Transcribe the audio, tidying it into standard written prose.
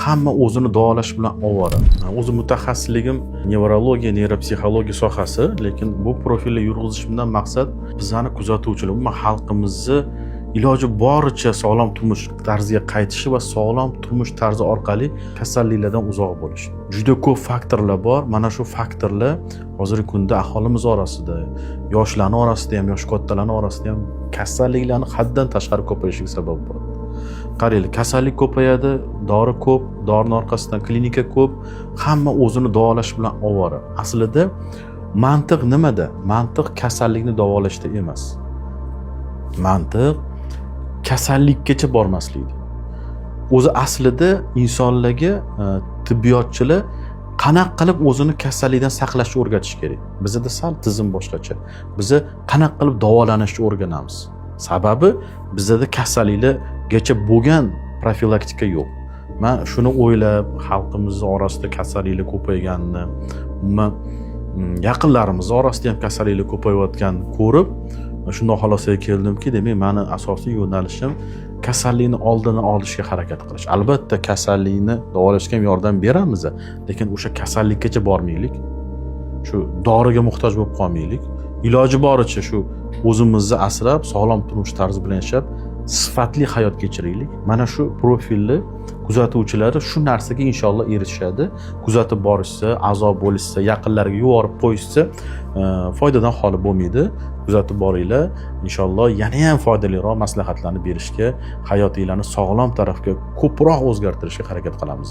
Hamma o'zini davolash bilan ovora. O'zi mutaxassisligim nevrologiya, neyropsixologiya sohasi, lekin bu profilni yurg'izishimdan maqsad bizani kuzatuvchilar, umuman xalqimizni iloji boricha sog'lom turmush tarziga qaytishi va sog'lom turmush tarzi orqali kasalliklardan uzoq bo'lish. Juda ko'p faktorlar bor. Mana shu faktorlar hozirgi kunda aholimiz orasida, yoshlarni orasida ham, yoshi kattalarni orasida ham kasalliklarni haddan tashqari ko'payishiga sabab bo'ladi. Qaranglar, kasallik ko'payadi, dori ko'p, dorini orqasidan klinika ko'p, hamma o'zini davolash bilan ovora. Aslida mantiq nimada? Mantiq kasallikni davolashda emas. Mantiq kasallikkacha bormaslikda. O'zi aslida insonlarga tibbiyotchilar qanaqa qilib o'zini kasallikdan saqlashni o'rgatish kerak. Bizada sal tizim boshqacha. Biza qanaqa qilib davolanishni o'rganamiz. Sababi bizada kasalliklargacha bo'lgan profilaktika yo'q. Man shuni o'ylab, xalqimiz orasida kasalliklar ko'payganini, umuman yaqinlarimiz orasida ham kasalliklar ko'payayotganini ko'rib, shundoq xulosaga keldimki, demak, mani asosiy yo'nalishim kasallikni oldini olishga harakat qilish. Albatta, kasallikni davolashga ham yordam beramiz, lekin o'sha kasallikkacha bormaylik. Shu doriga muhtoj bo'lib qolmaylik. Iloji boricha shu o'zimizni asrab, sog'lom turmush tarzi bilan yashab, sifatli hayot kechiraylik. Mana shu profilni kuzatuvchilari shu narsaga inshaalloh erishadi. Kuzatib borishsa, a'zo bo'lishsa, yaqinlariga yuborib qo'yishsa, foydadan xoli bo'lmaydi. Kuzatib boringlar, inshaalloh yana ham foydaliroq maslahatlarni berishga, hayotinglarni sog'lom tarafga ko'proq o'zgartirishga harakat qilamiz.